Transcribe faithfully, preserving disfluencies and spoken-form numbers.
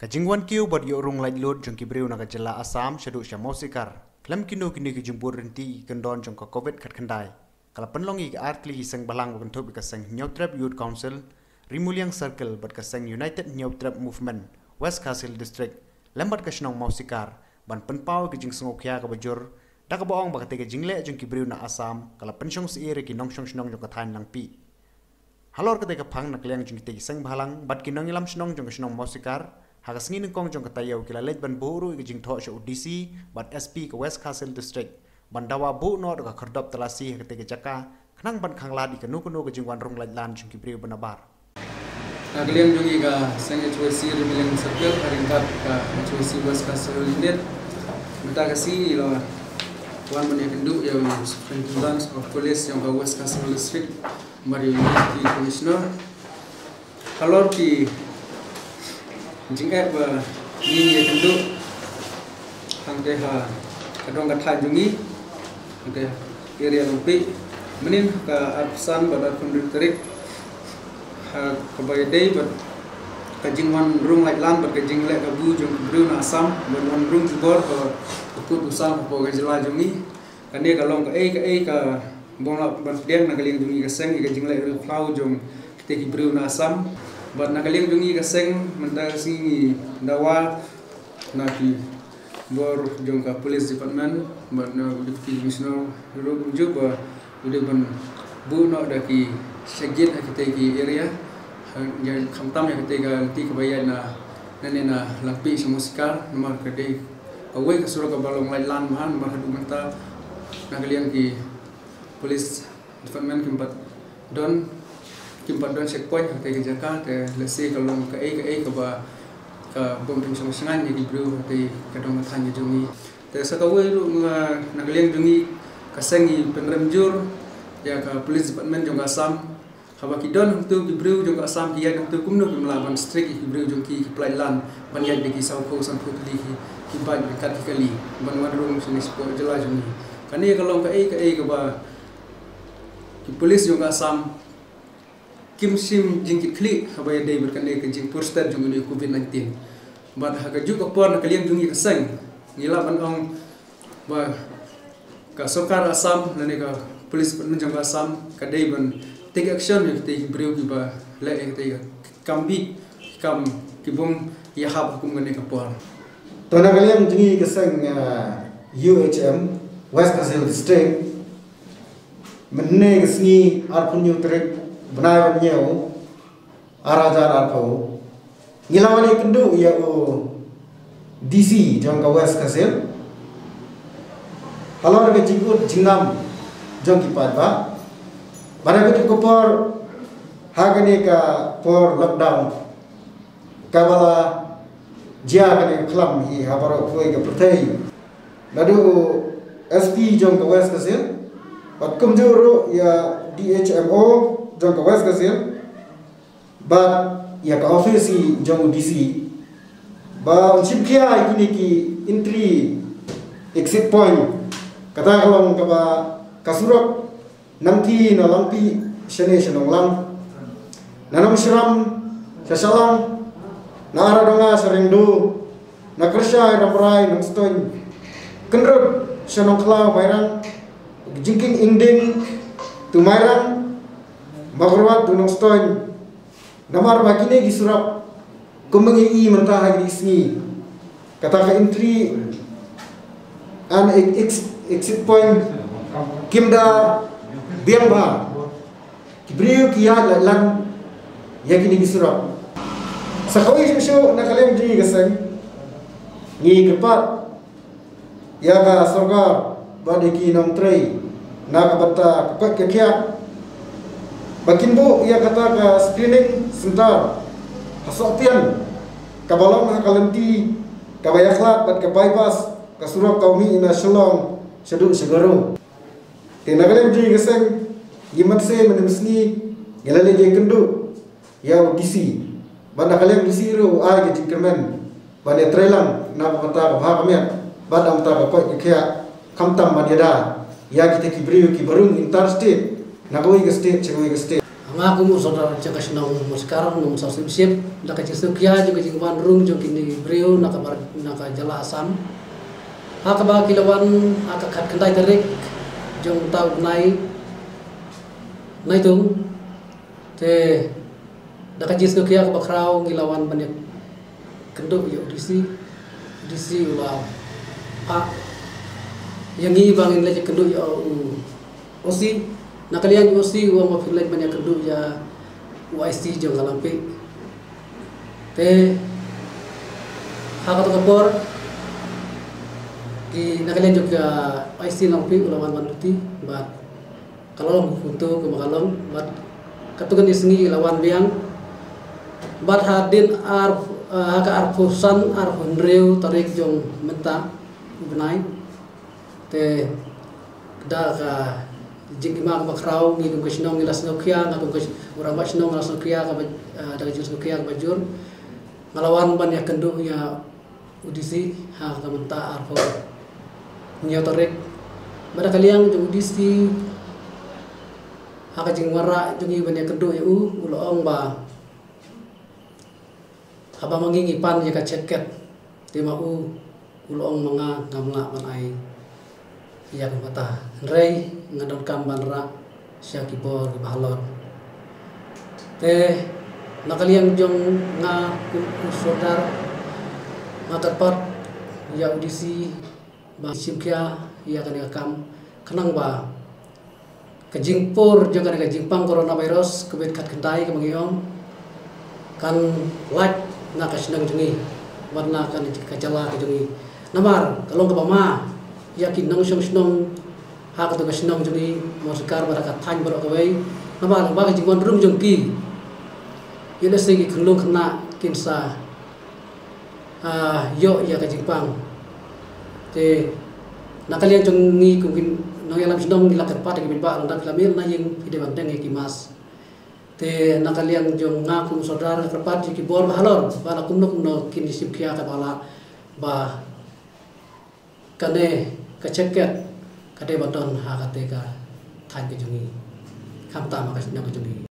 Jingwan kiew bad ïoh rung laitluid jong ki briew na ka jylla Assam shaduh sha Mawsikar khlem kino kino ki jingbud ryntih ki kyndon jong ka covid khatkhyndai ka la pynlong ïa ki artylli ki seng bhalang ba kynthup ïa ka seng Hynñiewtrep Youth Council, Rimuliang Circle bad ka seng United Hynñiewtrep Movement, West Khasi Hills District, lem bad ka shnong Mawsikar, ban pynpaw ïa ka jingsngewkhia kaba jur da kaba ong ba katei ka jingleh jong ki briew na Assam ka la pynshong syier ïa ki nongshong shnong jong ka thaiñ Langpih. Halor katei ka phang, na ka liang jong kitei ki seng bhalang bad ki nongïalam shnong jong ka shnong Mawsikar, ha ka sngi nyngkong jong ka taïew ki la leit ban buh ruh ïa ka jingthoh sha u D C bad S P ka West Khasi Hills District ban dawa buh noh da ka khyrdop talasi ha katei ka jaka, khnang ban khanglad ïa kano kano ka jingwan rung laitlan jong ki briew ba nabar. Na ka liang jong ngi ka seng H Y C Rimuliang Circle, ha ryngkat ka H Y C West Khasi Hills Unit, mynta ka sngi ngi la wan ban ïakynduh ïa u Superintendent of Police jong ka West Khasi Hills District, bad ïa u Deputy Commissioner, halor ki jingeh ba ngi ïakynduh hangtei ha ka dong ka thaiñ jong ngi, hangtei area Langpih, mynnin ka arphew san bad arphew hynriew tarik, ha kaba ïadei bad ka jingwan rung laitlan bad ka jingleh kabu jong ki briew na Assam ban wan rung jubor ha ka kut ka sam hapoh ka jylla jong ngi. Kane ka long kaei kaei kaba ngi lah ban pdiang na ka liang jong ngi ka seng ïa ka jingleh riewphlaw jong kitei ki briew na Assam. Bad na ka liang jong ngi ka seng, mynta ka sngi ngi dawa na ki bor jong ka Police Department bad na u Deputy Commissioner ruh kumjuh ba u dei ban buh noh da ki check gate ha kitei ki area, ha, ïa, khamtam ïa kitei ka lynti kaba ïaid na, nangne na Langpih sha Mawsikar, namar ka dei kawei ka surok kaba long laitlan bha, namar haduh mynta na ka liang ki Police Department kim pat don, kim pat don checkpoint ha katei ka jaka. Te lehse ka long kaei kaei kaba ka bym pynshong shngaiñ ïa ki briew ha katei ka dong ka thaiñ ka jong ngi. Te sa kawei ruh, nga, na ka liang jong ngi ka seng ngi pynrem jur ïa ka Police Department jong ka Assam, haba ki don hangto ki briew jong ka Assam ki ïaid hangto, kumno kim lah ban strict ïa ki briew jong ki, ki pynlaitlan ban ïaid da ki sawphew sanphew tylli ki, ki bike ryngkat ki kali ban wan rung shane shapoh jylla jong ngi. Kane ka long kaei kaei kaba ki police jong ka Assam kim shym jingkitkhlieh haba ïadei bad kane ka jingpur stet jong une u covid nineteen. Bad ha kajuh ka por, na ka liang jong ngi ka seng, ngi lah ban ong ba ka sorkar Assam lane ka police department jong ka Assam ka dei ban take action ïa kitei ki briew kiba leh ïa kitei ki kam bieit, ki kam ki bym ïahap ha kum kane ka por. To, na ka liang jong ngi ka seng, ah, U H M West Khasi Hills District, mynne ka sngi arphew hynñiew tarik bnai ba hynñiew, ar hajar arphew, ngi la wan ïakynduh ïa u D C jong ka West Khasi Hills halor ka jingkut jingngam jong ki paidbah. Bad ha kajuh ka por, ha kane ka por lockdown kaba la jia kane ka khlam hi ha baroh kawei ka pyrthei, naduh u S P jong ka West Khasi Hills, bad kumjuh ruh ïa D H M O jong ka West Khasi Hills, bad ïa ka office hi jong u D C, ba un shim khia ïa kine ki entry exit point. Kata ka long kaba ka surok nangtei na Langpih shane sha Nonglang, na Nongshram sha Shillong, na Aradonga sha Riangdo, na Kyrshai, Rambrai, Nongstoiñ, Kyndrup sha Nongkhlaw, Mairang, Jingkieng Ingding to Mairang, Mawkyrwat to Nongstoiñ. Namar ba kine ki surok, kumba ngi ïohi mynta ha kine ki sngi, kata ka entry and ex-, exit point kim da biang bha. Ki briew ki ïaid laitlan ïa kine ki surok. Sa kawei shuh shuh, na ka liang jong ngi ka seng, ngi kyrpad ïa ka sorkar bad ïa ki nongtrei na ka bynta ka koit ka khiah ba kin buh ïa kata ka screening center ha Sohpian, kaba long ha ka lynti kaba ïakhlad bad ka bypass, ka surok kaba mih na Shillong shaduh sha Garo. Te na ka liang jong ngi ka seng, ngi mynta mynne ka sngi ngi la leit ïakynduh ïa u D C, bad na ka liang D C ruh u ai ka jingkyrmen ban ïatreilang na ka bynta ka bha ka miat bad na ka bynta ka koit ka khiah, khamtam ban ïada ïa kita ki briew kiba rung interstate, na kawei ka state sha kawei ka state. Nga kum u sordar jong ka shnong Mawshynrut, nongshong sip sip, da ka jingsngewkhia jong ka jingwan rung jong kine ki briew na ka bar, na ka jylla Assam. Ha kaba ki la wan ha ka khatkhyndai tarik jong u bnai Naitung. Te da ka jingsngewkhia kaba khraw ngi la wan ban ïakynduh ïa u D C. U D C u la phah ïa ngi ba ngin leit ïakynduh ïa u O C. Na ka liang u O C u ong ba phin leit ban ïakynduh ïa u I C jong ka Langpih. Te ha kato ka por, ki, na ka liang jong ka I C Langpih u la wan ban duty bad ka la long kumto kumba ka long, bad katto katne sngi la wan biang. Bad hadien ar, ah, ha ka arphew san, arphew hynriew tarik jong mynta u bnai. Te da ka jingima kaba khraw, ngi kum ka shnong ngi la sngewkhia, nga kum ka sh-, u rangbah shnong nga la sngewkhia kaba, ah, da ka jingsngewkhia kaba jur. Nga la wan ban ïakynduh ïa u D C ha ka mynta arphew hynñiew tarik. Bad na ka liang jong u D C, ha ka jingwanrah jong ngi ban ïakynduh ïa u, u la ong ba haba ma ngi ngi pan ïa ka check kat, te ma u u la ong ma nga ngam lah ban ai ïa ka bata. Hynrei nga donkam ban rah sha ki bor kiba halor. Te na ka liang jong nga kum u sordar, nga kyrpad ïa u D C ba shim khia ïa kane ka kam, khnang ba ka jingpur jong kane ka jingpang coronavirus covid khatkhyndai kaba ngi ong kan lait na ka shnong jong ngi, wat na ka, ka jylla ka jong ngi. Namar ka long kaba ma ïa ki nongshong shnong ha kato ka shnong jong ngi Mawshynrut bad ka thaiñ baroh kawei. Namar ba ka jingwan rung jong ki, ïa lehse ki khyllung khynnah kin sa, ah, ïoh ïa ka jingpang. Te na ka liang jong ngi kum ki nongïalam shnong ngi la kyrpad ïa ki paidbah, lada phi la mih na ïing phi dei ban teng ïa ki mask. Te na ka liang jong nga kum u sordar nga kyrpad ïa ki bor ba halor ba la kumno kumno kin shim khia kaba lah ba kane ka check kat ka dei ban don ha kata ka thaiñ ka jong ngi, khamtam ha ka shnong ka jong ngi.